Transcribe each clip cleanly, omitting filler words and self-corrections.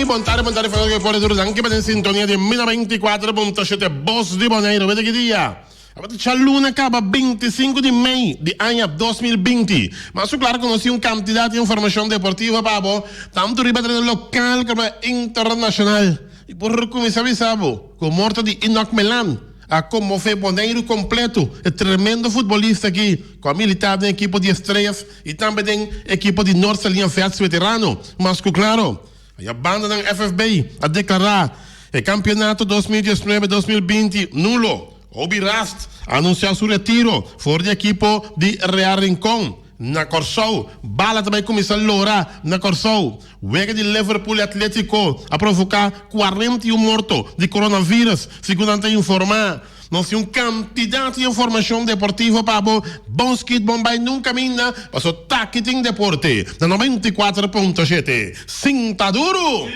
Bon tardi, bon tardi, Fernando Deporte Duro. Danki pa den sintonia di 94.7 Bos di Boneiru. Wete ki dia? Awor ta djaluna kaba 25 di mei di aña 2020. Mas ku klaru ku nos tin un kantidat di informashon deportivo pa bo, tantu riba tereno lokal komo internashonal. I por kuminsá bisa bo ku morto di Enoch Melan a konmové Boneiru kompleto. E tremendo futbolista aki ku a militá den ekipo di Estrellas i tambe den ekipo di Noord Saliña Vets Veterano. Mas ku klaro, aya bandanan FFB a deklará e kampionato 2019, 2020 nulo. Obi Rast a anunsiá su retiro for di ekipo di Real Rincon. Na Kòrsou, bala ta bai kuminsá lora na Kòrsou. Wega di Liverpool i Atletico a provoká 41 morto di coronavirus, segun nan ta informá. Nos tin un kantidat di informashon deportivo pa bo. Bon skit, bon bai nunka minda, paso taki tin deporte na 94.7. Sinta duru!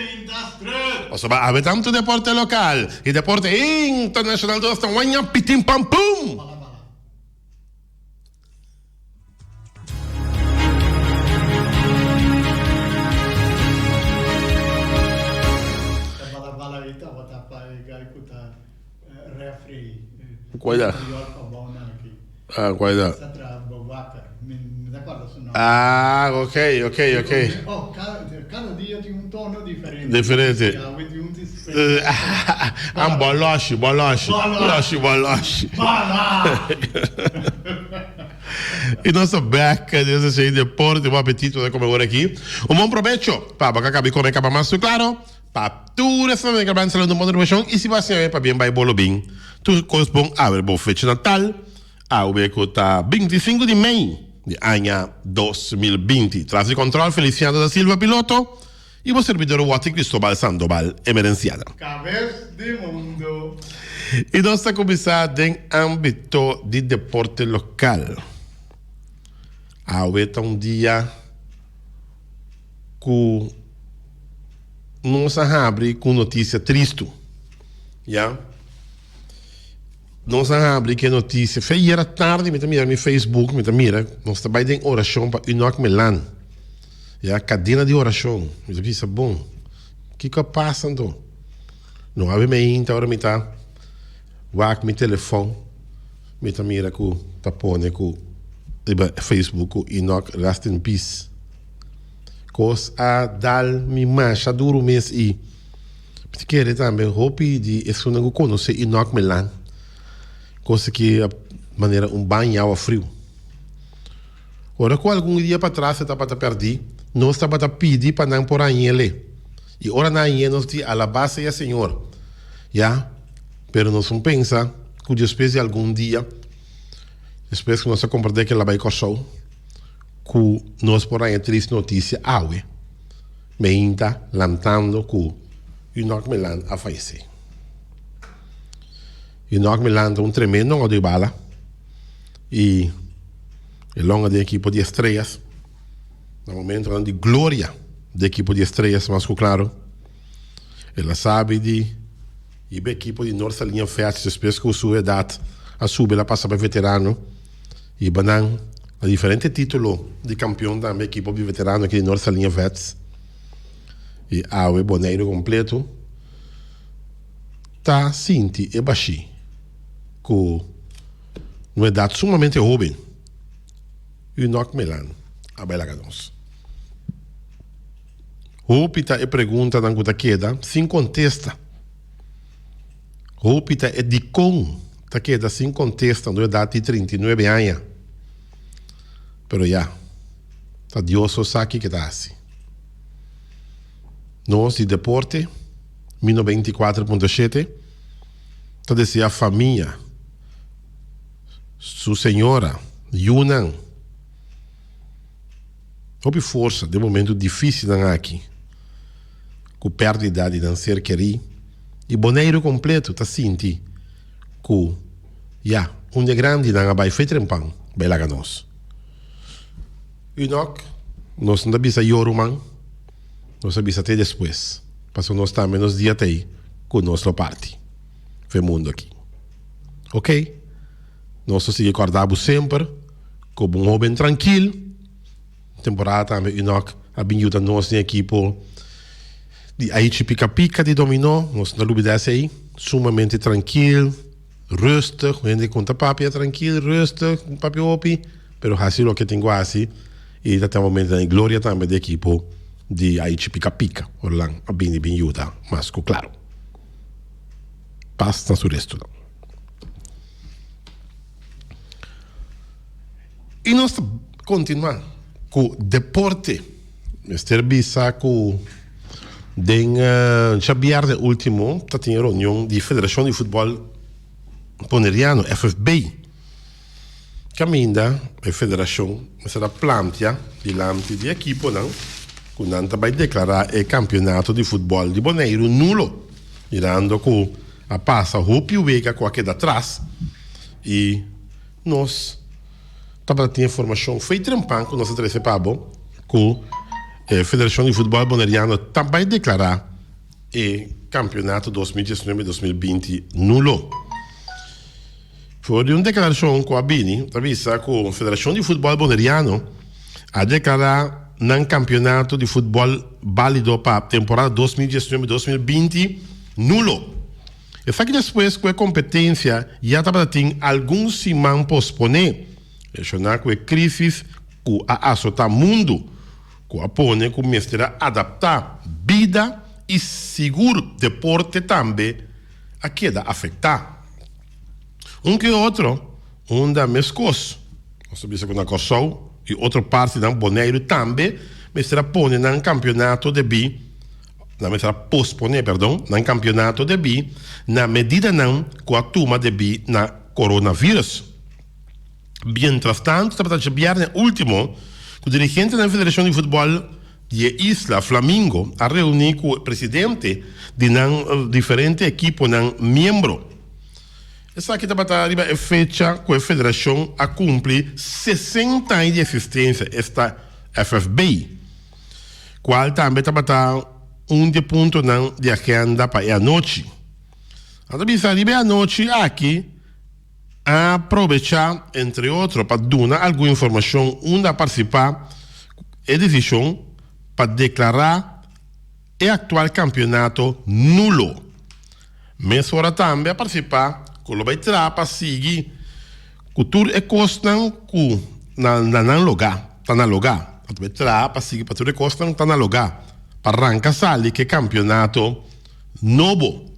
Pasobra awe tantu deporte lokal i deporte internashonal tur ta waña pitin pam pum! Cual ta? Ah, cual ta? Ah, ok, ok, ok. Diferente. Ah, boloshi, boloshi. Boloshi, boloshi. Y nos ta back den sesión di deporte. Bon apetito na come ora aki. Un bon probecho pa bo ka kabi come kaba mas claro. Pa tur esnan den Gran Salón de Bon Informacion y si bo a siña pa bien bay bolo bin. Tur cos bon awe bo fecha natal. Awe cu ta 25 di mei di aña 2020. Tras di control Feliciano da Silva piloto. I bo servidor Watty Cristobal Sandoval Emerenciana. Kabes di mundo. I nos ta kuminsá den ámbito di deporte lokal. Awe ta un dia ku nos a habri ku un notisia tristu, ya. Nos a habri ku e notisia fe ayera tardi mi ta mira mi Facebook, mi ta mira nos ta bai den orashon pa Enoch Melan. Ya kadena di orashon. Mi ta bisa bon, kiko a pasa anto? No abi mainta ora mi ta wak mi telefon, mi ta mira ku ta pone ku riba Facebook ku Enoch rest in peace. Kos a dal mi masha duru mes i mi ta kere tambe hopi di esunnan ku konosé Enoch Melan kos aki manera un baña awa friu. Ora ku algun dia patras e tabata pèrdí, nos tabata pidi pa nan por hañ'é. I ora nan hañ'é nos di alabá sea Señor. Ya, pero nos un pensa ku despues di algun dia, despues ku nos a komprendé ku el a bai Kòrsou, ku nos por haña tris notisia awe, meinta lantando ku Enoch Melan a fayesé. Enoch Melan ta un tremendo hongador di bala. I e longa den ekipo di Estrellas na momentonan di gloria di ekipo di Estrellas mas ku klaro. El a sabi di hiba ekipo di Noord Saliña Vets despues ku su edat a subi el a pasa pa veterano hiba nan na diferente titulo di kampion tambe ekipo di veterano aki di Noord Saliña Vets i awe Boneiru kompleto ta sinti e bashí ku un edat sumamente hoben, Enoch Melan a bai laga nos. Hopi ta e preguntanan ku ta keda sin kontesta. Hopi ta e dikon ta keda sin kontesta na un edat di 39 aña. Pero ya, ta Dios so sa kiko e ta hasi. Nos di Deporte, mi 94.7, ta desea famia, su señora, yunan, hopi forsa den momento dificilnan aki cu perdida di nan ser keri y Boneiru completo ta sinti cu ya un di e grandinan a bay fe trempan bay laga nos. Enoch, nos no ta bisa yo ruman, nos ta bisa te despues, pasobra nos tambe nos dia ta ei ku nos lo parti fe mundu aki. Ok, nos lo sigui kòrda bo semper komo un hóben trankil. Temporada tambe Enoch a bin yuda nos den ekipo. Di Aichi Pika Pika di Dominó, nos no lubida esei, sumamente trankil, rustig, un hende ku ta papia trankil, rustig, papia hopi, pero hasi loke tin ku hasi i ta ten momentonan di gloria tambe di ekipo di Aichi Pika Pika, ora nan a bini bin yuda mas ku klaro. Pas na su restonan. I nos ta kontinuá ku deporte. Mester bisa ku den djabièrnè último ta tin e reunion di Federashon di Futbòl Boneriano, FFB, kaminda e federashon mester a plantia dilanti di ekiponan ku nan ta bai deklará e kampionato di futbòl di Boneiru nulo, mirando ku a pasa hopi wega ku a keda atras i nos Tabata tin e formashon fei trempan ku nos a trese pa bo ku e Federashon di Futbòl Boneriano ta bai deklará e kampionato 2019, 2020 nulo. For di un deklarashon ku a bini ta bisa ku Federashon di Futbòl Boneriano a deklará nan kampionato di futbòl bálido pa temporada 2019, 2020 nulo. Esaki despues ku e kompetensia ya tabata tin algun siman posponé, relashoná ku e krísis ku a asotá mundu, ku a pone ku mester a adaptá bida i sigur deporte tambe a keda afektá. Un ke otro unda meskos, nos ta bisa ku na Kòrsou i otro partinan, Boneiru tambe mester a pone nan kampionato debí Nan mester a posponé, perdon, nan kampionato debí na medidanan ku a tuma debí na coronavirus. Mientrastanto tabata djabièrnè último ku dirigentenan di Federashon di Futbòl di e isla, Flamingo, a reuní ku presidente di nan diferente ekiponan miembro. Esaki tabata riba e fecha ku e federashon a kumpli 60 aña di eksistensia, esta FFB. Cual tambe tabata un di e puntonan di agenda pa e anochi. Nan ta bisa riba e anochi aki a probecha entre otro pa duna algun informacion unda a participa e decision pa declara e actual campeonato nulo. Mesora tambe a partisipá ku lo bai traha pa sigui ku tur e kosnan ku na nan logá, ta na logá. Nan ta bai traha pa sigui pa tur e kosnan ku ta na logá pa ranka sali ku e kampionato nobo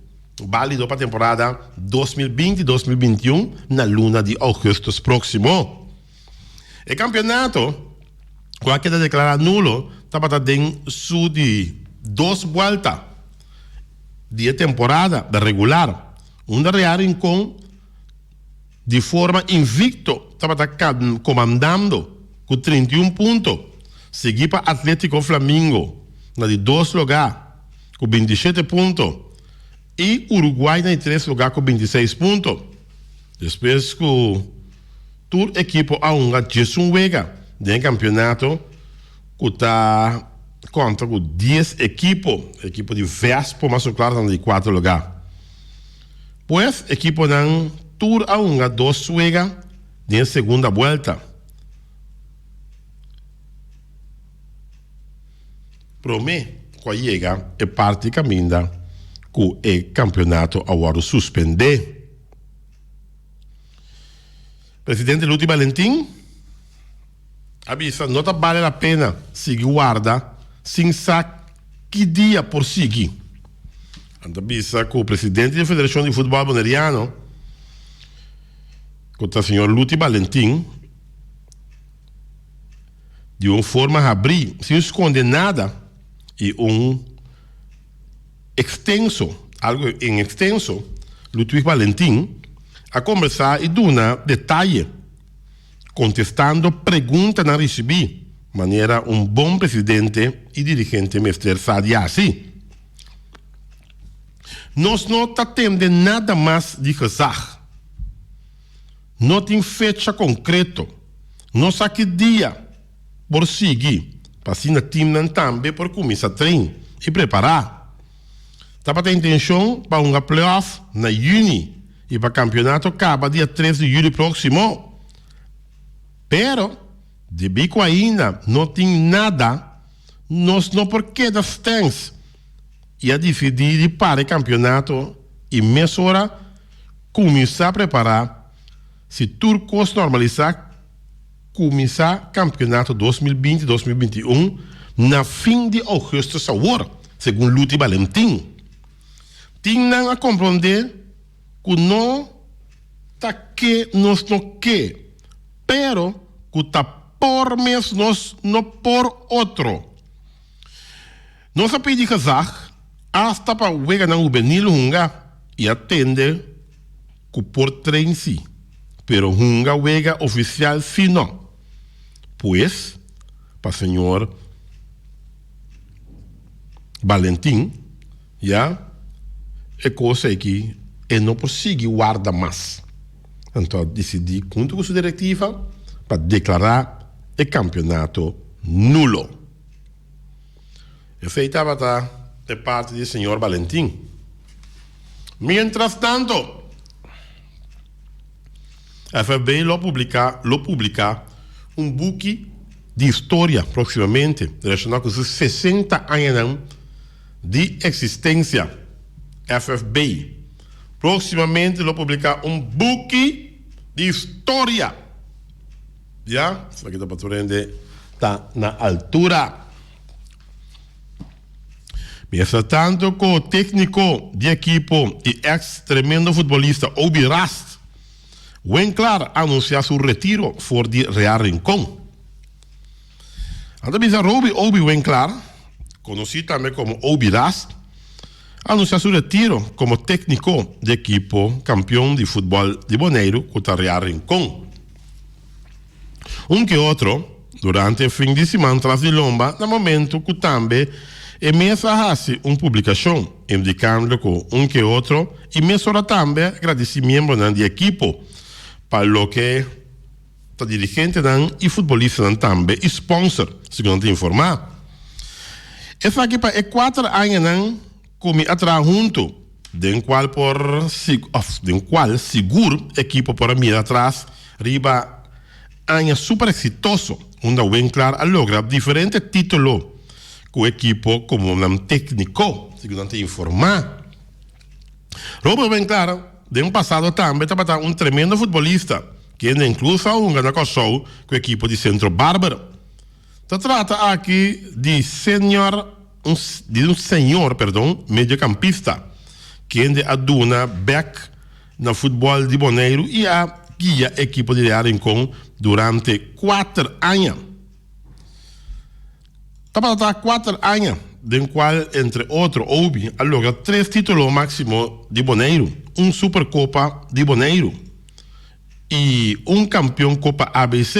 bálido pa temporada 2020, 2021 na luna di ougùstùs próksimo. E kampionato ku a keda deklará nulo tabata den su di dos buèlta. Di e temporada regular, unda Real Rincon di forma invicto tabata comandando cu 31 punto, sigui pa Atletico Flamingo na di dos lugar cu 27 punto y Uruguay na di tres lugar cu 26 punto. Despues cu tur ekipo a hunga diesun wega den e campeonato, ku ta konta ku dies ekipo. Ekipo di Vespo mas o klar ta na di kuater lugá. Pues ekiponan tur a hunga dos wega den e segunda buelta. Promé ku a yega e parti kaminda ku e kampionato a wòrdu suspendé. Presidente Luti Balentin. A bisa no ta bale la pena sigui warda sin sa ki dia por sigui. Nan ta bisa ku presidente di Federashon di Futbòl Boneriano, ku ta señor Luti Balentin, di un forma habrí, sin skonde nada i un ekstenso, algu en ekstenso, Ludwig Balentin a kombersá i duna detaye. Kontestando preguntanan risibí, manera un bon presidente i dirigente mester sa di hasi. Nos no ta tende nada mas di gezag. No tin fecha konkreto. No sa ki dia por sigui pa asina timnan tambe por kuminsá train i prepará. Tabata intenshon pa hunga playoff na yüni i pa kampionato kaba dia tres di yüli próksimo. Pero, debí ku ainda no tin nada, nos no por keda stèns. i a disidí di para e kampionato i mesora kuminsá prepará si tur kos normalisá kuminsá kampionato 2020, 2021 na fin di ougùstùs awor, segun Luti Balentin. Tin nan a komprondé ku no ta ke nos no ke, pero ku ta por mes nos no por otro. Nos a pidi gezag asta pa weganan hubenil hunga i a tende ku por train si, pero hunga wega ofisial si no. Pues, pa señor Balentin, ya e kos aki e no por sigui warda mas. Anto a disidí huntu ku su direktiva pa deklará e kampionato nulo. Esei tabata e parti di señor Balentin. Mientras tanto, FFB lo publica lo publica un buki di historia proximamente relaciona cu su 60 añanan di existencia. FFB proximamente lo publica un buki di historia. Ya, esaki ta pa tur hende ta na altura. Mientras tanto cu tecnico di ekipo y ex tremendo futbolista Obi Rast Winklaar a anuncia su retiro for di Real Rincon. Nan ta bisa Roby Obi Winklaar, conoci tambe como Obi Rast, a anuncia su retiro como tecnico di ekipo campeon di futbol di Boneiru cu ta Real Rincon. Un ke otro durante e fin di siman tras di lomba na momento ku tambe e mes a hasi un publikashon indikando ku un ke otro i mesora tambe a gradisí miembronan di ekipo pa loke ta dirigentenan i futbolistanan tambe i sponsor, segun nan ta informá. Esaki pa e kuater añanan ku mi a traha huntu den kual por òf den kual sigur ekipo por a mira atras riba aña super eksitoso unda Winklaar a logra diferente título ku ekipo komo nan tékniko, segun nan ta informá. Robert Winklaar den pasado tambe tabata un tremendo futbolista, kende inkluso a hunga na Kòrsou ku ekipo di Centro Barber. Ta trata aki di senior un di un señor perdon mediocampista kende a duna bek na futbol di Boneiru y a guia ekipo di Real Rincon durante kuater aña. Tabata ta kuater aña den cual entre otro Obi a logra tres titulo maximo di Boneiru, un Supercopa di Boneiru. y un campeon Copa ABC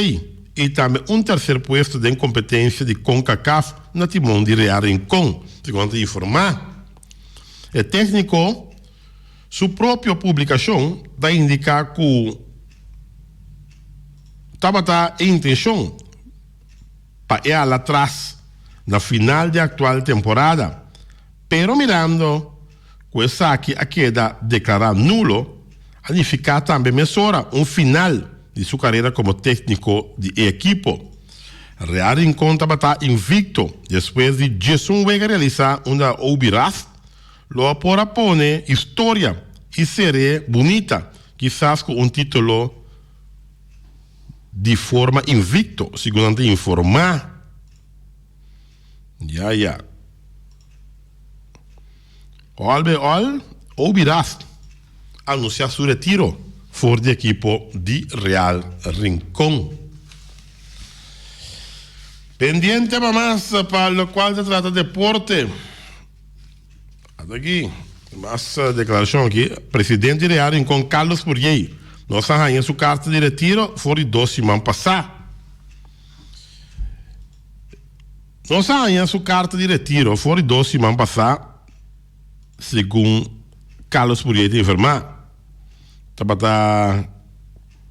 y tambe un tercer puesto den competencia di Concacaf na timon di Real Rincon, segun ta informa. E tecnico su propio publicacion ta indica cu tabata e intencion pa e hala tras na final di actual temporada, pero mirando Ku esaki a keda deklará nulo, a nifiká tambe mesora un final di su karera komo tékniko di e ekipo. Real Rincon tabata invikto despues di diesun wega realisá unda Obi Rast lo a por a pone historia i ser'é bunita kisas ku un título di forma invikto, segun nan ta informá. Ya ya. Al bij al, Obi Rast anuncia su retiro for di ekipo di Real Rincon. Pendiente pa mas pa locual ta trata deporte. Ata aki, mas declaracion aki. Presidente di Real Rincon Carlos Puriey nos a haña su carta di retiro for di dos siman pasa. Nos a haña su karta di retiro for di dos siman pasá, segun Carlos Purier ta informá. Tabata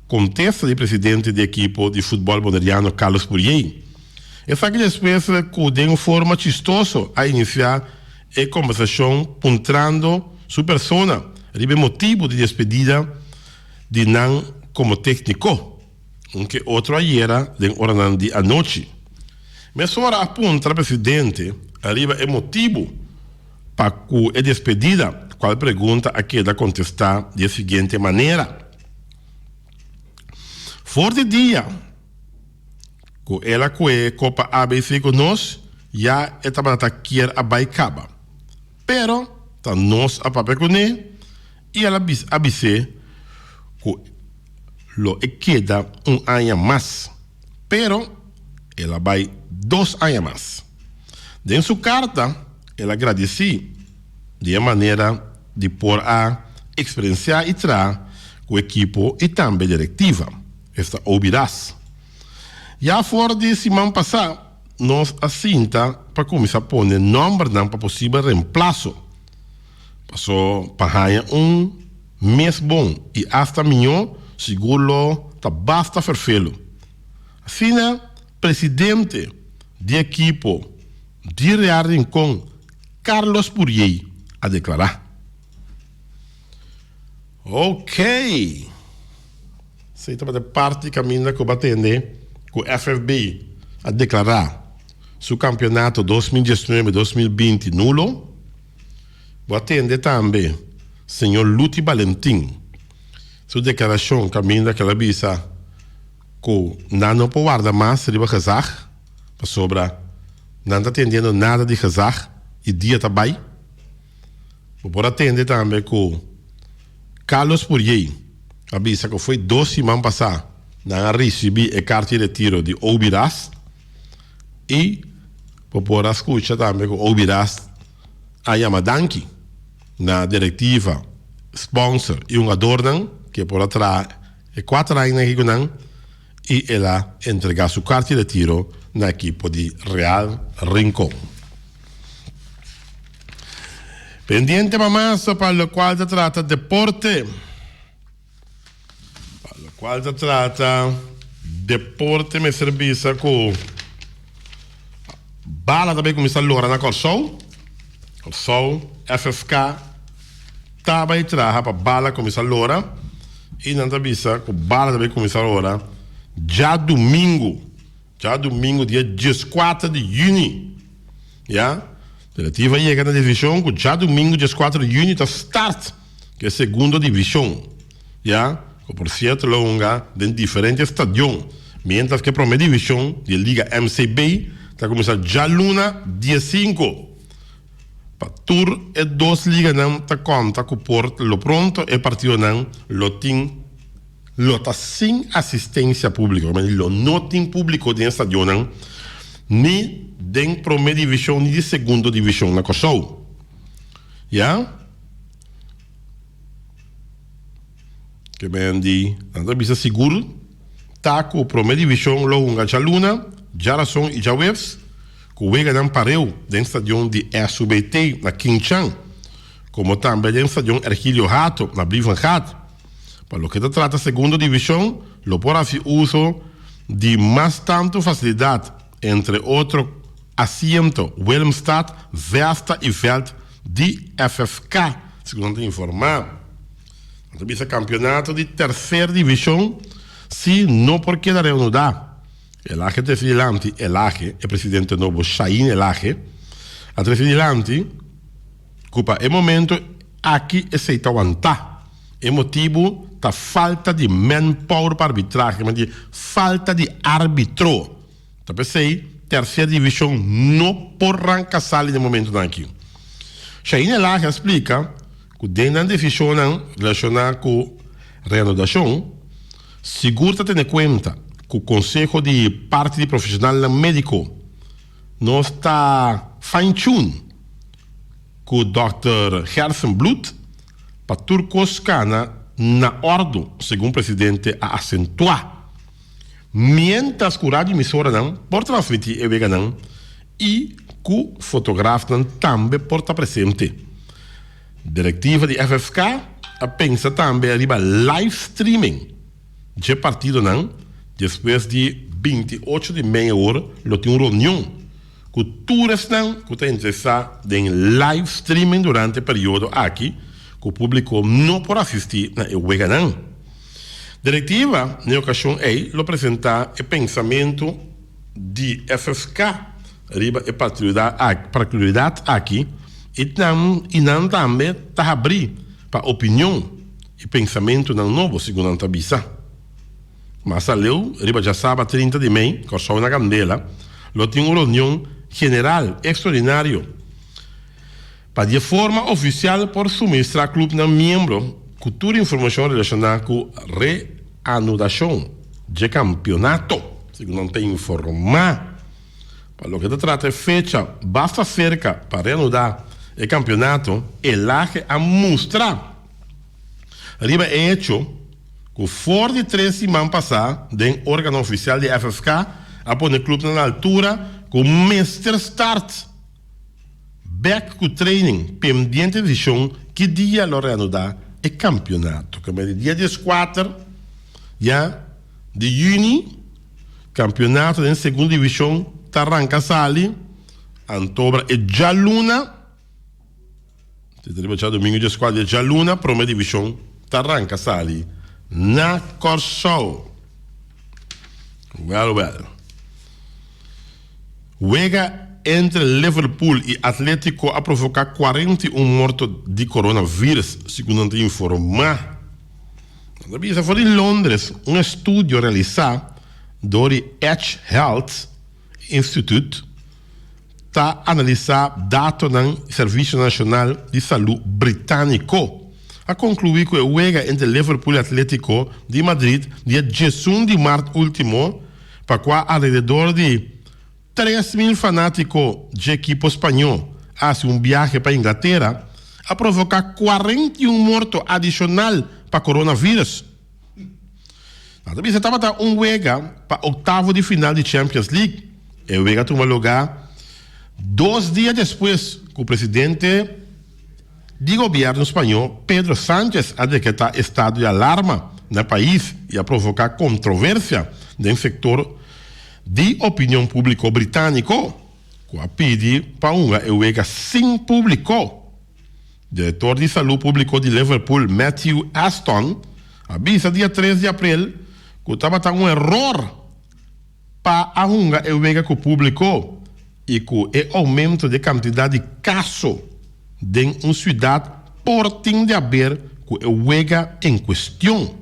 kontesta di presidente di ekipo di futbòl boneriano Carlos Purier. Esaki despues ku den un forma chistoso a inisiá e kombersashon puntrando su persona riba e motibu di despedida di nan komo tékniko. Un ke otro ayera den oranan di anochi. Mesora a puntra presidente ariba e motibu pa ku e despedida, kual pregunta a keda kontestá di e siguiente manera, For di dia ku el a kue Kopa ABC ku nos, ya e tabata kier a bai kaba. Pero ta nos a papia kuné i el a a bis'é ku lo e keda un aña mas. Pero el a bai dos aña mas. Den su karta el a gradisí di e manera di por a eksperensiá i traha ku ekipo i tambe direktiva, esta Obi Ras. Ya for di siman pasá nos a sinta pa kuminsá pone nòmbernan pa posibel remplaso, paso pa haña un mes bon i asta mihó sigur lo ta basta ferfelu. Asina presidente di ekipo di Real Rincon, Carlos Puriey a deklará. Ok! Esei tabata e parti kaminda ku bo a tende ku FFB a deklará su kampeonato 2019, 2020 nulo. Bo a tende tambe señor Luti Balentin su deklarashon kaminda ku el a bisa ku nan no por warda mas riba gezag pasobra nan ta tendiendo nada di gezag i dia ta bai. Bo por a tende tambe ku Carlos Puriey a bisa ku foi dos siman pasá nan a risibí e karta di retiro di Obi Ras i bo por a skucha tambe ku Obi Ras a yama danki na direktiva, sponsor i hungadornan ke por a traha e kuater añanan aki ku nan i el a entrega su karta di retiro na ekipo di Real Rincon. Pendiente pa mas pa locual ta trata deporte. Pa locual ta trata deporte mester bisa cu bala ta bay cuminsa lora na Corsou. Corsou, FFK ta bay traha pa bala cuminsa lora y nan ta bisa cu bala ta bay cuminsa lora djadumingo. Djadumingu dia dieskuater di yüni, ya, Direktiva a yega na desishon ku djadumingu dieskuater di yüni ta start ku e segundo divishon, ya, ku por sierto lo hunga den diferente stadion, miéntras ku e promé divishon di e Liga MCB ta kuminsá djaluna diesinku. Pa tur e dos liganan ta konta ku por lo pronto e partidonan lo tin. Lo ta sin asistencia publico, lo no tin publico den e stadionnan ni den prome division ni di segundo division na Kòrsou. Ya. Ke men di nan ta bisa sigur ta ku prome division lo hunga djaluna, djarason i djaweps ku weganan pareu den stadion di SUBT na Kinchan komo tambe den stadion Ergilio Hato na Brievengat. Pa loke ta trata segundo divishon, lo por hasi uso di mas tantu fasilidat, entre otro asiento, Willemstad, Vesta i vèlt di FFK, segun nan ta informá. Nan ta bisa kampionato di terser divishon si no por keda reanudá. Elage a trese dilanti, Elage, e presidente nobo Shain Elage, a trese dilanti ku pa e momento aki esei ta wantá. E motibu ta falta di manpower pa arbitrahe, men di falta di arbitro. Ta p'esei tercer division no por ranka sali den momentonan aki. Shaina Elage a splika ku den nan desishonnan relashoná ku reanudashon, sigur ta tene kuenta ku konseho di parti di profeshonalnan médiko. Nos ta fine tune ku dòkter Gerstenbluth pa tur kos kana na òrdu, segun presidente a asentuá. Miéntras ku radioemisoranan por transmití e weganan i ku fotografnan tambe por ta presente. Direktiva di FFK a pensa tambe riba live streaming dje partidonan. Despues di 28 di mei awor lo tin un reunion ku tur esnan ku ta interesá den live streaming durante e periodo aki ku públiko no por asistí na e weganan. Direktiva na e okashon ei lo presentá e pensamentu di FFK riba e partikularidad aki. I nan i nan tambe ta habrí pa opinion i pensamentunan nobo, segun nan ta bisa. Mas aleu, riba djasaba 30 di mei, Kòrsou na Kandela lo tin un reunion general ekstraordinario pa di e forma ofisial por suministrá klupnan miembro ku tur informashon relashoná ku reanudashon dje kampionato, segun nan ta informá. Pa loke ta trata e fecha basta serka pa reanudá e kampionato, Elage a mustra riba e hecho ku for di tres siman pasá den órgano ofisial di FFK a pone klupnan na altura ku mester start bèk ku training pendiente desishon ki dia lo reanudá e kampionato. Kamba di dia dieskuater ya di yüni. Kampionato den segunda divishon ta ranka sali antobra e djaluna, si ta riba djadumingu djeskuater di e djaluna prome divishon ta ranka sali na Kòrsou. Wèl wèl. Wega entre Liverpool i Atletico a provoká 41 morto di coronavirus, segun nan ta informá. Nan ta bisa for di Londres un estudio realisá dor di Edge Health Institute ta analisá datonan di Servisio Nashonal di Salú Britániko a konkluí ku e wega entre Liverpool i Atletico di Madrid dia diesun di mart último pa kua alrededor di 3000 fanátiko dje ekipo spañó a hasi un biahe pa Inglatera, a provoká 41 morto adishonal pa coronavirus. Nan ta bisa tabata un wega pa oktavo di final di Champions League. E wega tuma lugá dos dia despues ku presidente di gobièrnu spañó Pedro Sánchez a dekretá estado di alarma na pais i a provoká kontroversia den sektor di opinion públiko britániko ku a pidi pa hunga e wega sin públiko. Direktor di Salú Públiko di Liverpool, Matthew Aston, a bisa dia tres di aprel ku tabata un eror pa a hunga e wega ku públiko i ku e oumento di kantidat di kaso den un siudat por tin di aber ku e wega en kuestion.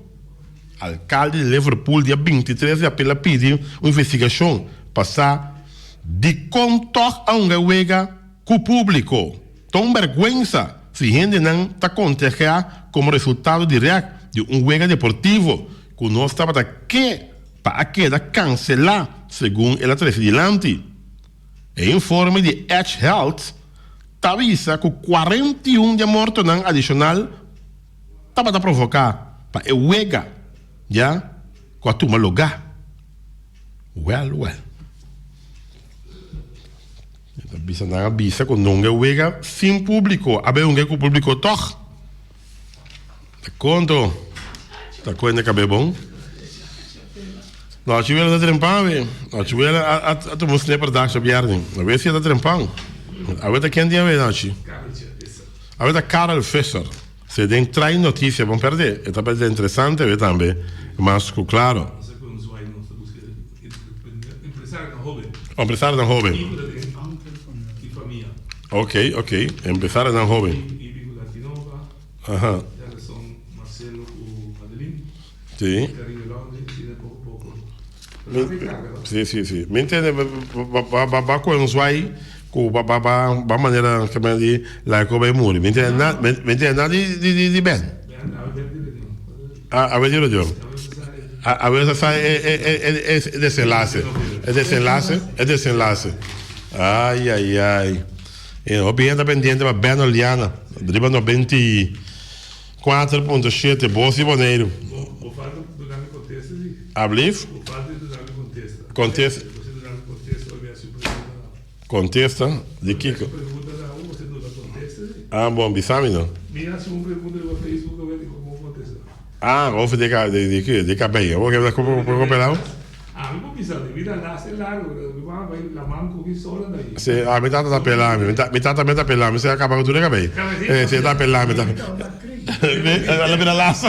Alkalde di Liverpool dia 23 di april a pidi un investigashon pa sa dikon tòg a hunga e wega ku públiko. Ta un bèrgwensa si hendenan ta kontagiá komo resultado dirèkt di un wega deportivo ku nos tabata ke pa a keda kanselá, segun el a trese dilanti. E informe di Edge Health ta bisa ku 41 di e mortonan adishonal tabata provoká pa e wega ya ku a tuma lugá. Wèl wèl. E ta bisa nan a bisa ku nunga e wega sin públiko, a bai hunga ku públiko tòg. Ta konto ta kuenta kab'é bon. Nochi wela ta trempan awe. Nochi wela a a tuma un sneperdag djabièrnè. Awe si e ta trempan. Awe ta ken di awe nochi? Awe ta Karel Visser. Si den trai noticia bon perde. E ta parece interesante awe tambe mas cu claro. Empresarionan hoben. Ok, ok. Empresarionan hoben. Aha. Sí. Sí, sí, sí. Mi entiende, ba, ba, ba coge un zwai cu ba, ba, ba, ba manera que men di laga cu bay muri. Mi entiende na, mi entiende na di, di, di, di Ben. A, a ver, di radio. A, a ver, sa e, e, e, e, e desenlace. E desenlace, e desenlace. Ay, ay, ay. E hopi hende ta pendiente pa Ben Oliana. Riba 94.7, Bos di Boneiru. Bo falta duna mi contesta si. Ablief? Bo falta di duna mi contesta. Contesta. Bo si duna mi contesta ora mi haci un pregunta na bo. Contesta? Di kico? Mi haci un pregunta na bo, bo si duna contesta si. Ah, bon, bisa mi no. Mi haci un pregunta riba Facebook awe di como contesta. Ah, over di di di di cabello. Bo ke como como pelao? Ami por bisa mi bida las e largo, pero mi mama bai laman cu mi sola na i. Si, ami tata ta pela mi. Mi tata tambe ta pela mi. Si a caba cu tur e cabey. Eh, si e ta pela mi tambe. La bira las.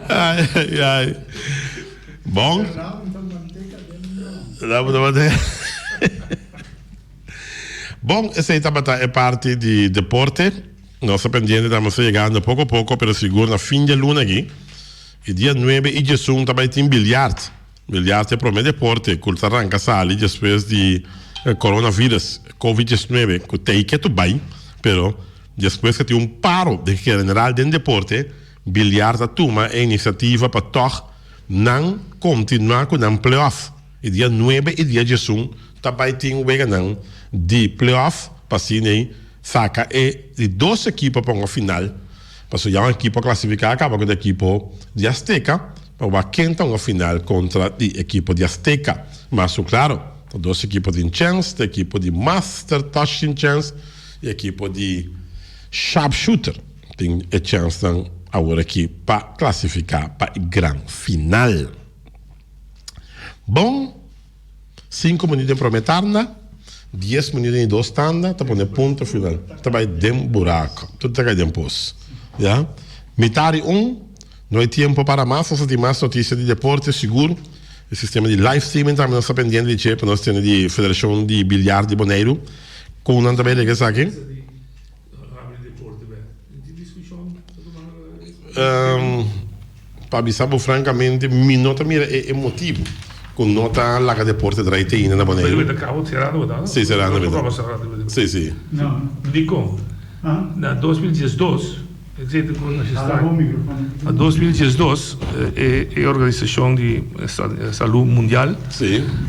Ay, ay, ay. Bon. Ram ta manteca. Bon, esei tabata e parti di deporte. Nos ta pendiente tambe nos ta yegando poko poko pero sigur na fin di e luna aki e dia nuebe i diesun ta bai tin biljart. Biljart ta e prome deporte ku ta ranka sali despues di coronavirus, covid 19, ku tei ketu bai pero despues ku tin un paro den general den deporte biljart a tuma e inisiativa pa tòg nan kontinuá ku nan playoff. E dia nuebe i dia diesun ta bai tin weganan di playoff pa asina Saca e di dos ekipo pa un final, pasobra ya un ekipo a clasifica a caba cu e ekipo di Azteca, pa wak ken ta un final contra di ekipo di Azteca. Mas cu claro, ta dos ekipo tin chens, ta ekipo di Master Touch tin chens y ekipo di Sharpshooter tin e chensnan awor aki pa clasifica pa e gran final. Bon. Sinku minuut den prome tanda, dies minuut den di dos tanda, ta pone punto final. Ta bai den buraco. Tur ta kai den pos. Ya. Mitar di un, no hay tiempo para mas, nos ta tin mas noticia di deporte sigur. E sistema di live streaming tambe nos ta pendiente di dje pa nos tene di Federacion di Biliar di Boneiru. Con nan ta bai rega esaki? Pa bisa bo francamente mi no ta mira e motibo cu no ta laga deporte draai te ainda na Boneiru. Si serando beta. Si si. Dikon? Na 2012 Na 2012 e organisashon di salú mundial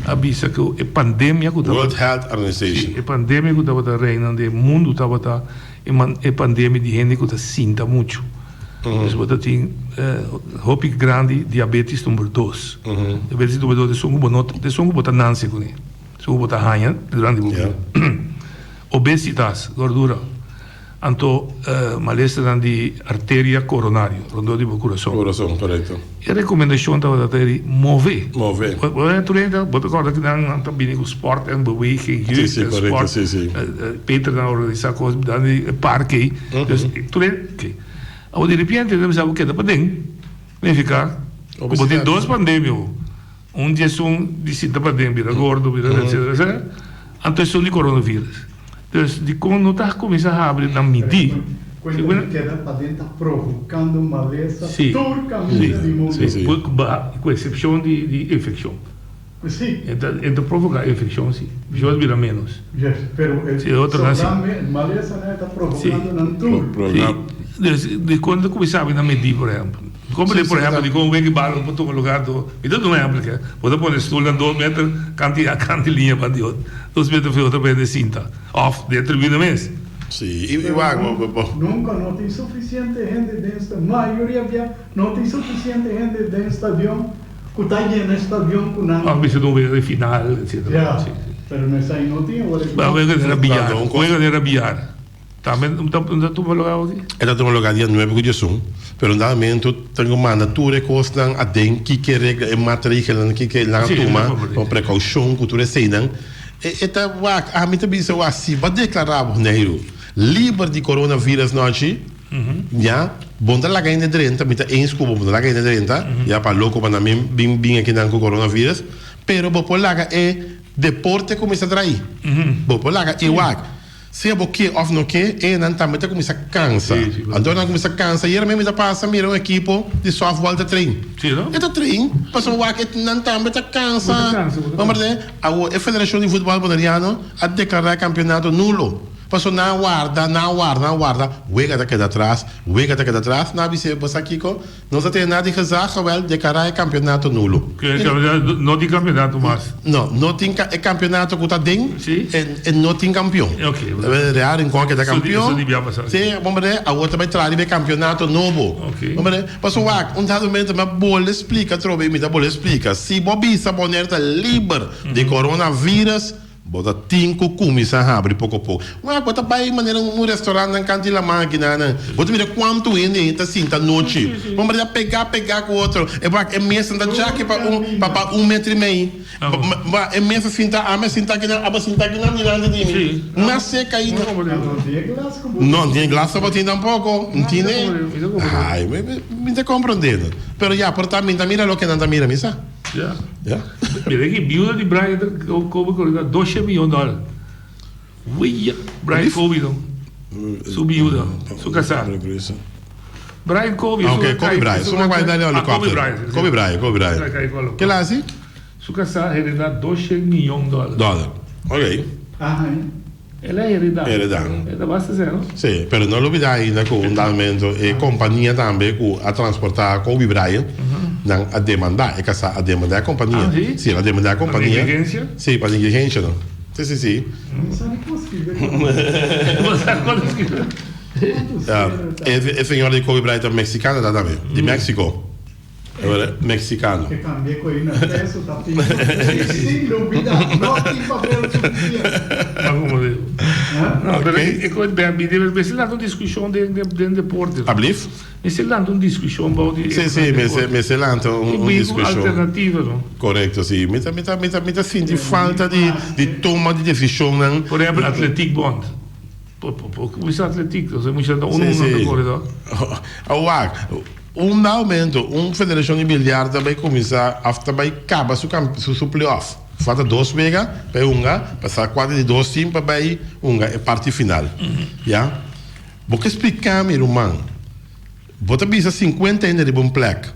a bisa ku e pandemia ku tabata World Health Organization. E pandemia ku tabata reina den mundu tabata e pandemia di hende ku ta sinta muchu. Dus bo ta tin hopi grandi diabetes number dos. Diabetes number dos esun ku bo no esun ku bo ta nanse kuné, esun ku bo ta haña durante bo bida. Obesitas, gordura. Anto malestanan di arteria coronario, rondó di bo curason. Curason, corecto. E recomendacion tabata ta di move. Move. Bo ta tur hende, bo ta corda cu nan ta bini cu sport en beweging, jeugd en sport. Si, si, corecto, si, si. Peter nan a organisa cos dan di e parke ey. Dus tur hende, oke. Awor di repente nan bisa bo keda paden, nifica cu bo tin dos pandemia awor. Un di esun di sinta paden bira gordo, bira etcetera, etcetera. Anto esun di coronavirus. Dus dikon no ta kuminsá habri nan midí? Kuenta di keda paden ta provokando malesa tur kaminda di mundu. Ku eksepshon di infekshon. Si. E ta provoká infekshon si. Infekshon ta bira ménos. Yes, pero e sobrá malesanan e ta provokando nan tur. Si. Dus dikon no ta kuminsá habri nan midí por ehèmpel? Dikon por ehèmpel dikon wega di bal no por tuma lugá anto? Mi ta duna un ehèmpel ke. Bo ta pone stulnan dos meter kanti kanti liña pa di otro. Dos meter for otro bende sinta of den tribuna mes. Sí, i wak bo bo. Nunca no tin suficiente hende den sta mayoria bia no tin suficiente hende den stadion cu ta yena stadion cu nan. Of bisa un wega di final etcetera. Ya, pero no esai no tin awor aki. Wega di rabiar, wega di rabiar. Tambe no ta tuma lugar aki? E ta tuma lugar dia nuebe ku diesun, pero na momento tin ku manda tur e kosnan aden, kiko e regla, e matregelnan, kiko nan a tuma komo prekoushon ku tur eseinan. E ta wak, ami ta bisa wak, si bo a deklará Boneiru liber di coronavirus nochi, ya, bo no ta laga hende drenta, mi ta eens ku bo, bo no ta laga hende drenta, ya, pa loko pa nan bin bin akinan ku coronavirus, pero bo por laga e deporte kuminsá traí, bo por laga e wak. Sea bo ke òf no ke, e nan tambe ta kuminsá kansa. Anto nan kuminsá kansa. Ayera mi ta pasa mira un ekipo di sòftbòl ta train. E ta train pasobra wak e nan tambe ta kansa. Comprende? Awor e Federashon di Futbòl Boneriano a deklará e kampionato nulo. Pasobra nan a warda, nan a warda, nan a warda, wega ta keda atras, wega ta keda atras. Nan a bis'é, bo sa kiko? Nos ta tene nada di gezag, awel deklará e kampionato nulo. No tin kampionato mas? No, no tin e kampionato ku ta den, e no tin kampion. Real Rincon a keda kampion. Si, bon berde, awor ta bai traha riba e kampionato nobo. Bon berde, pasobra wak, un dado momento mi a bole splika atrobe, mi ta bole splika, si bo bisa Bonaire ta liber di coronavirus, Bo ta tin ku kuminsá habri poko poko. Wak, bo ta bai manera un restaurantnan kanti laman aki nan. Bo ta mira kuantu hende ta sinta anochi. Hombre ta pegá pegá ku otro. E wak, e mesanan ta djaki pa un pa pa un metro i mei. Wak, e mesa sinta, ami a sinta aki nan, abo a sinta aki nan dilanti di mi. Mas seka ainda. No tin e glas tabatin tampoko. Ntine? Ai, mi ta komprondé. Pero ya, por ta mi ta mira loke nan ta mira, mi sa. Ya. Mira aki, biuda di Brian ta koba ku riba doshe miyon dòler. Wia, Brian Kobe no. Su biuda, su kasá. Brian Kobe. Ah, ok, Kobe Bryant. Su mama dal helicopter. Kobe Bryant, Kobe Bryant. Ke la hasi? Su kasá heredá 200 miyon dòler. Dòler, ok. Aha. El a heredá. Heredá. E ta basta sè, no? Sí, pero no lubidá ainda ku un dado momento e kompania tambe ku a transportá Kobe Bryant, nan a demandá, e kasá a demandá e kompania. Ah, sí? Sí, el a demandá e kompania. Pa negligensia? Sí, pa negligensia, no. Sí, sí, sí. Mi sa ni kon skribe. Bo sa kon skribe. Ya, e señora di Kobe Bryant ta mexicana ta tambe, di Mexico. Mexicano. E cambia cu e na peso ta pico. Sin lubida, no tin papel suficiente. Ma como digo. No, pero e cu mi debe mester lanta un discusion den den deporte. Ablief? Mester lanta un discusion bou di Sí, sí, mester mester lanta un discusion. Alternativa, no? Correcto, sí. Mi ta mi ta mi ta mi ta sinti falta di di toma di decisionnan. Por ehempel, Atletiek Bond. Por cuminsa atletiek, nos e mucha ta uno uno ta core to. Awak, un dado momento un federacion di biljar ta bay cuminsa of ta bay caba su su playoff. Falta dos wega pa e hunga, pa sa cual di dos team pa bay hunga e parti final. Ya. Bo ke splica mi ruman, bo ta bisa cincuenta hende riba un plek,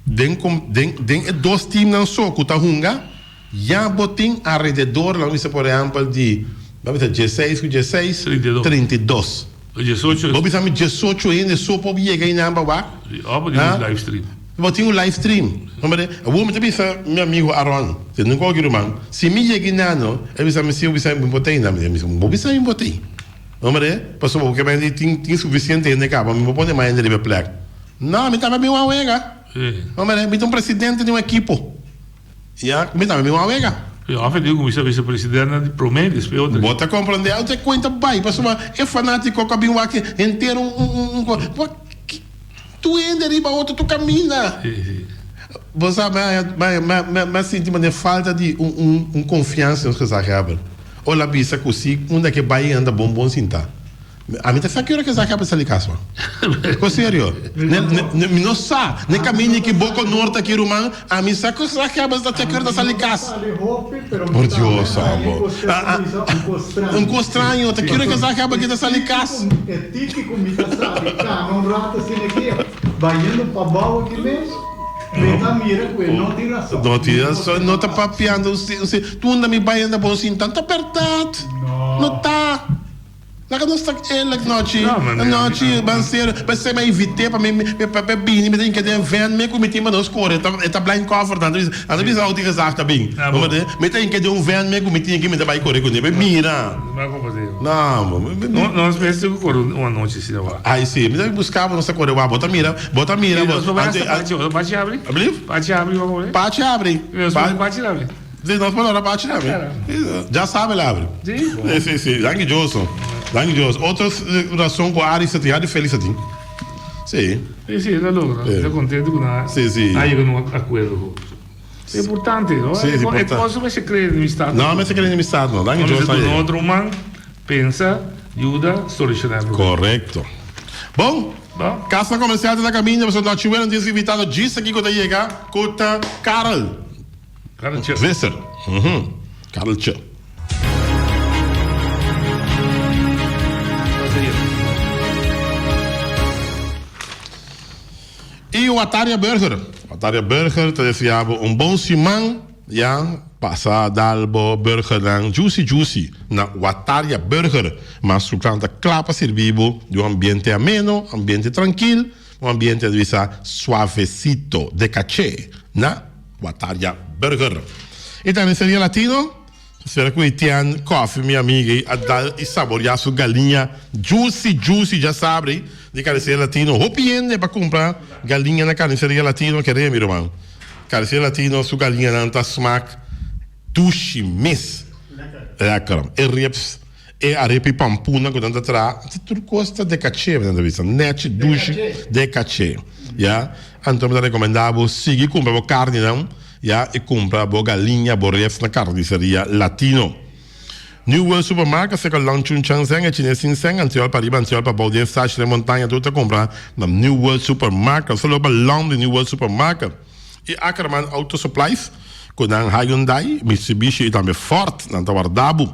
den den e dos teamnan so cu ta hunga, Ya bo tin alrededor, laga bisa por ehempel di, laga bisa dieseis ku dieseis, 32. Diesocho. Bo bisa mi diesocho hende so por yega einan pa wak? Sí, òf bo tin un live stream. Bo tin un live stream. Hombre, awor mi ta bisa mi amigo Aron, si nunka oki ruman, si mi yega einan no, e bisa mi si bo bisa mi bo ta einan, mi bisa bo bisa mi bo ta ei. Hombre, pasobra bo ke mende tin tin sufisiente hende kaba, mi por pone mas hende riba e plek. No, mi tambe bin wak wega. Hombre, mi ta un presidente di un ekipo. Ya mi tambe mi wou wega. Yo a pidi ku mi sa vicepresidente di prome despues otro. Bo ta comprende a e cuenta bay pasobra e fanatico cu a bin wak henter un un un tur hende riba otro tur caminda. Bo sa mi mi mi a sinti manera falta di un un un confiansa nos gezaghebber. Ora a bisa cu si unda ke bay anda bon bon sinta. Ami ta sa ki ora ke sa sali kas man. Ko serio. Mi no sa. Ne kaminda ki Boko Norte aki ruman, ami sa ku sa ke ta ki ora ta sali kas. Por Dios amo. Un kos straño ta ki ora ke sa ke ta sali kas. No tin rason. No ta papiando. Tunda mi bai anda bon sin tanta bèrdat. No ta. Laga nos ta eerlijk nochi, nochi ban ser, p'esei mi a invit'é pa mi pa e bini, mi ta hinka den vèn mi ku mi tin pa nos kore, e ta blind cover nan ta bisa, nan ta bisa outi gezag ta bin, mi ta hinka den un vèn mi ku mi tin aki mi ta bai kore kuné, pa e mira. No, Nos mester ku kore un anochi asina wak. Ai si, mi ta buska bo nos ta kore wak, bo ta mira, bo ta mira bo. Pachi abri? Pachi abri wak kore? Pachi abri. Pachi abri. Sí, nos por ora pachi tambe. Ya sabe el abri. Sí? Sí, sí, sí. Danki Dios. Danki Dios. Otro razón cu Aris ta tin, Aris feliz ta tin. Sí. Sí, sí, el a logra. El ta contento cu nan Sí, sí. a yega na un acuerdo cu. Ta importante, no? Sí, es importante. E cosa mester crea enemistad. No, mester crea enemistad no. Danki Dios. Mester duna otro man, pensa, yuda, soluciona e problema. Correcto. Bon. Bon. Casnan comercial ta na caminda, pasobra Nochibuena tin su invitado djis aki cu ta yega, cu ta Karel. Kareltje. Visser. Kareltje. Y Wataria Burger. Wataria Burger ta desea bo un bon siman. Ya, pasa dal bo burgernan juicy juicy na Wataria Burger. Mas su klan ta kla pa sirbi bo di un ambiente ameno, ambiente trankil, un ambiente di bisa suavecito, de caché na Wataria Burger. Y Carniceria Latino, Spera cu Etienne Coffee, mi amiga, a dal y saborea su galiña juicy juicy dja sabri di Carniceria Latino. Hopi hende pa cumpra galiña na Carniceria Latino, kere mi ruman. Carniceria Latino su galiñanan ta smaak dushi mes. Lekker. E ribs, e arepa y pampuna cu nan ta traha, tur cos ta de caché, nan ta bisa. Nechi, dushi, de caché. Ya. Anto mi ta recomenda bo sigui cumpra bo carninan ya y cumpra bo galiña bo ref na Carniceria Latino. New World Supermarket cerca Long Chun Chang Zeng e Chines Sin Seng anterior pa riba anterior pa bou den Sashi den Montaña tur ta cumpra na New World Supermarket solo pa long di New World Supermarket y Ackerman Auto Supplies cu nan Hyundai, Mitsubishi y tambe Ford nan ta warda bo.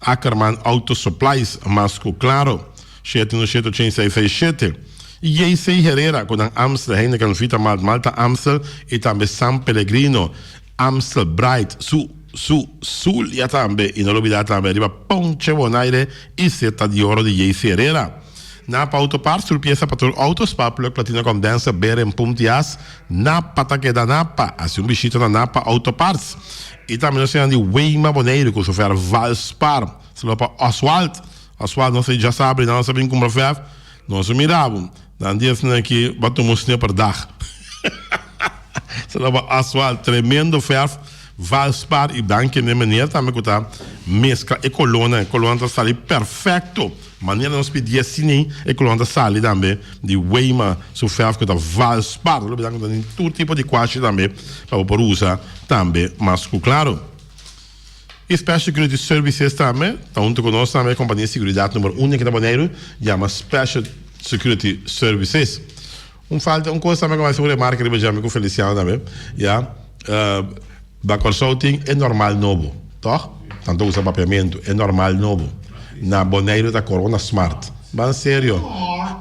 Ackerman Auto Supplies, mas ku klaro, 717 86 67. I JC Herrera ku nan Amstel, Heineken, Vita Malt, Malta Amstel i tambe San Pellegrino, Amstel Bright, su su Zulia tambe i no lubida tambe riba Ponche Bonaire i Seta di Oro di JC Herrera. Napa Auto Parts, tur piesa pa tur auto, spark plug, platina condenser, beren, pump di as, Napa ta keda Napa. Hasi un bishita na Napa Auto Parts. I tambe nos tin di Weima Boneiru ku sofer Valspar. Saludo pa Oswald. Oswald nos a djasabra i nan nos a bin kumpra fèf. Nos a mira bo. Nan di esnan aki bo a tuma un sne per dag. Saludo pa Oswald. Tremendo fèf Valspar i danki n'e meneer tambe ku ta meskla e kolónan. E kolónan ta sali perfekto. Manera nos pidi asina ei, e kolon ta sali tambe di Weima su fèrf ku ta Valspar. Lo bida ku ta tin tur tipo di kuashi tambe pa bo por usa tambe mas ku klaro. I Special Security Services tambe ta huntu ku nos tambe, e kompania di seguridat number un aki na Boneiru yama Special Security Services. Un falta un kos tambe ku mi a hasi un remarke riba dje ami ku Feliciano tambe, ya, na Kòrsou tin e normal nobo, tòg? Nan ta usa papiamentu, e normal nobo. Na Boneiru ta Corona Smart. Ban serio,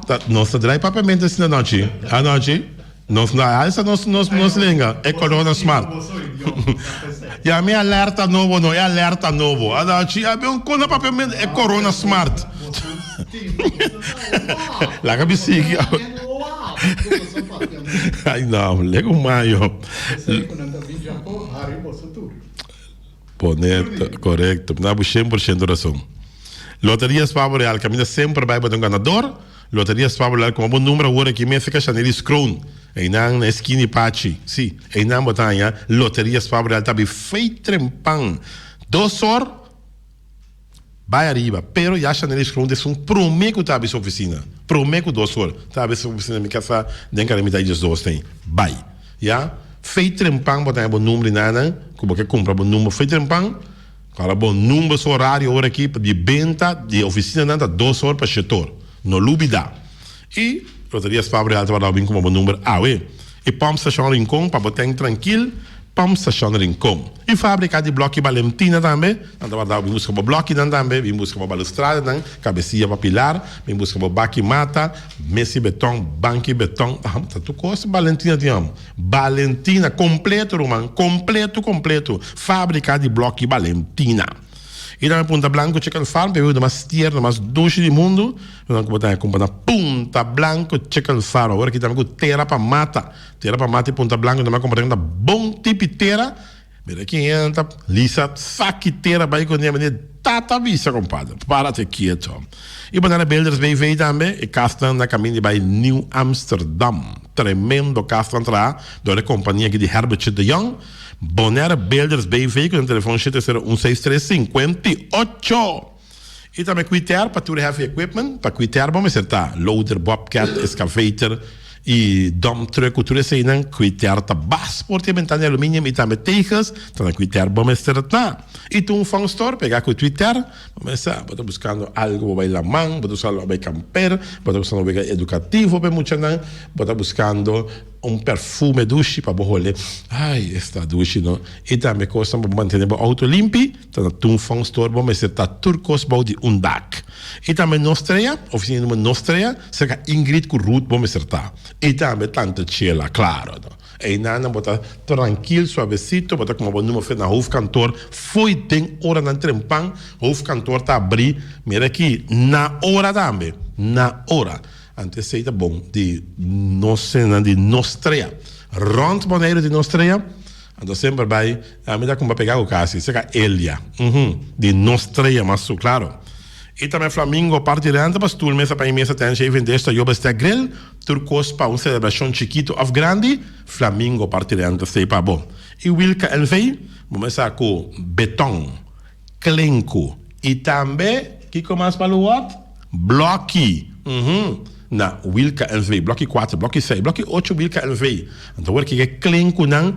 ta nos ta drai papiamentu asina anochi, anochi? Nos no a alsa nos nos nos lenga, e Corona Smart. Ya mi alerta nobo no, e alerta nobo. Anochi a bin un kos na papiamentu, e Corona Smart. Laga mi sigui. Ay no, lego mayo. Pone korekto. Na bo 100% rason. Loteria Spavo Real kaminda semper bai bo ta un ganador. Loteria Spavo Real komo bo number awor aki mes e ka Shanelis Kroon. Einan na eskina di Pachi. Si, einan bo ta haña Loteria Spavo Real ta abi fei trempan. Dos or. Bai ariba, pero ya Shanelis Groen ta esun prome ku ta abi su ofisina, prome ku dos or ta abi su ofisina, mi kasa den kare mitad di diesdos ta ei, bai ya, fei trempan bo ta haña bo number di nanan ku bo ke kumpra bo number fei trempan, kòrda bo number su orario ora aki di benta di ofisinanan ta dos or pa shete or, no lubida. I Loteria Spa Real ta wardao bin kuma bo number awe. I Pump Station Rincon pa bo tank trankil, Pump Station Rincon. I Fabrika di Bloki Balentina tambe, nan ta wardao bin buska bo blokinan tambe, bin buska bo balustradanan, kabesia pa pilar, bin buska bo baki mata, mesi beton, banki beton, ah ta tur kos Balentina tin amo. Balentina, kompleto ruman, kompleto kompleto, Fabrika di Bloki Balentina. I tambe Punta Blanco Chicken Farm, pa e bebida mas tierno, mas dushi di mundu. Nan ku bo ta kumpra na Punta Blanco Chicken Farm. Awor aki tambe ku tera pa mata. Tera pa mata i Punta Blanco tambe a kumpra ta bon tipi tera. Mira ki hende ta lisa saki tera bai kuné manera tata bisa kompadre. Párate kieto. I Banana Builders BV tambe e kasnan na kaminda di bai New Amsterdam. Tremendo kasnan traha dor e kompania aki di Herbertje de Jong. Bonaire Builders BV ku nan telefon shete sero un seis tres 58. I tambe Quitair pa tur heavy equipment, pa Quitair bo mester ta loader, bobcat, excavator i dump truck ku tur eseinan Quitair ta bas por tin bentana di aluminium i tambe tegels ta na Quitair bo mester ta. I tur un fun store pega ku Quitair bo mester bo ta buskando algo bo bai laman, bo ta buskando algo bo bai kamper, bo ta buskando wega edukativo pa e muchanan, bo ta buskando Un perfume dushi pa bo hole. Ay, esta dushi no. I tambe kosnan pa bo mantene bo auto limpi, ta na Toon Fong Store bo mester ta tur kos bou di un dak. I tambe Nostrea, ofisina di number Nostrea, serka Ingrid ku Ruth bo mester ta. I tambe Tante Chela, klaro no. Einan nan bo ta trankil, suavesito, bo ta kuma bo number na hoofdkantoor fo'i den oranan trempan. Hoofdkantoor ta abri, mira aki, na ora tambe, na ora. Anto esei ta bon di nos senan di nos trea. Rond Boneiru di nos trea, anto semper bai, mi ta kumpa pega ku kasi, seka Elia, uhum, di nos trea mas su, klaro. I tambe Flamingo parti renta pa stul, mesa pa i mesa, ten shaving dish, ta yoba stek grill, tur kos pa un selebrashon chikitu òf grandi, Flamingo parti renta stei pa bo. I Wilka NV, bo mesa ku beton, klenku, i tambe kiko mas pa luwòt? Blòki, uhum, na Wilka NV. Blòki kuater, blòki seis, blòki ocho Wilka NV. Anto awor kiko e klen ku nan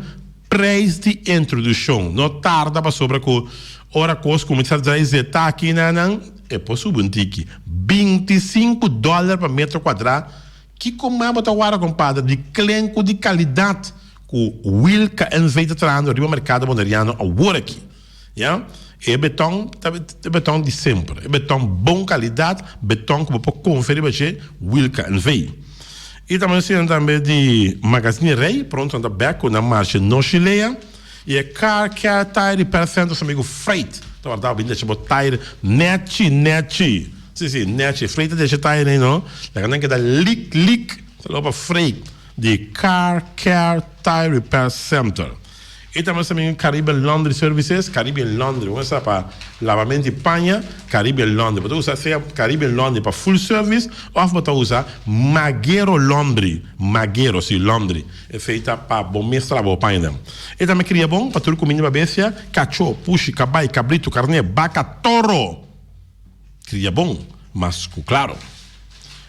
prijs di introduccion. No tarda pasobra ku ora kos kuminsá drai zeta aki na nan, e por subi un tiki. 25 dòler pa metro kuadrá. Kiko mas bo ta wara kompadre di klen ku di kalidat ku Wilka NV ta trahando riba merkado boneriano awor aki. Ya. E beton ta e beton di semper, e beton bon kalidat, beton ku bo por konfia riba dje, Wilka NV. I ta mensiona tambe di Magazine Rey, pronto nan ta bek ku nan marshe Noshi Lea i e Car Care Tire Repair Center su amigu Freight ta warda bo bin decha bo tire nechi nechi, si si nechi, Freight ta decha tire ei no, laga nan keda lik lik, saludo pa Freight di Car Care Tire Repair Center. E ta mester bin Caribbean Laundry Services, Caribbean Laundry, bo mester sa pa labamento di paña, Caribbean Laundry. Bo ta usa sea Caribbean Laundry pa full service of bo ta usa Magero Laundry, Magero, si, Laundry. Esei ta pa bo mes ta laba bo pañanan. E tambe kria bon pa tur kuminda pa bestia, kachó, pushi, kabai, kabritu, karné, baka, toro. Kria bon, mas ku klaro.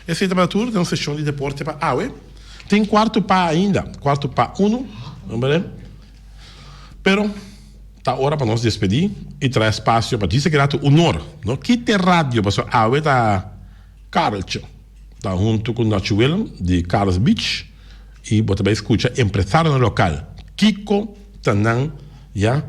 Esei tabata tur den seshon di deporte pa awe. Tin kuartu pa ainda, kuartu pa unu, pero ta ora pa nos despedí i traha espasio pa djis e grato unor. No kita e radio pasobra awe ta Kareltje ta huntu ku Nochi Willem di Karel's Beach i bo ta bai skucha empresarionan lokal kiko ta nan ya.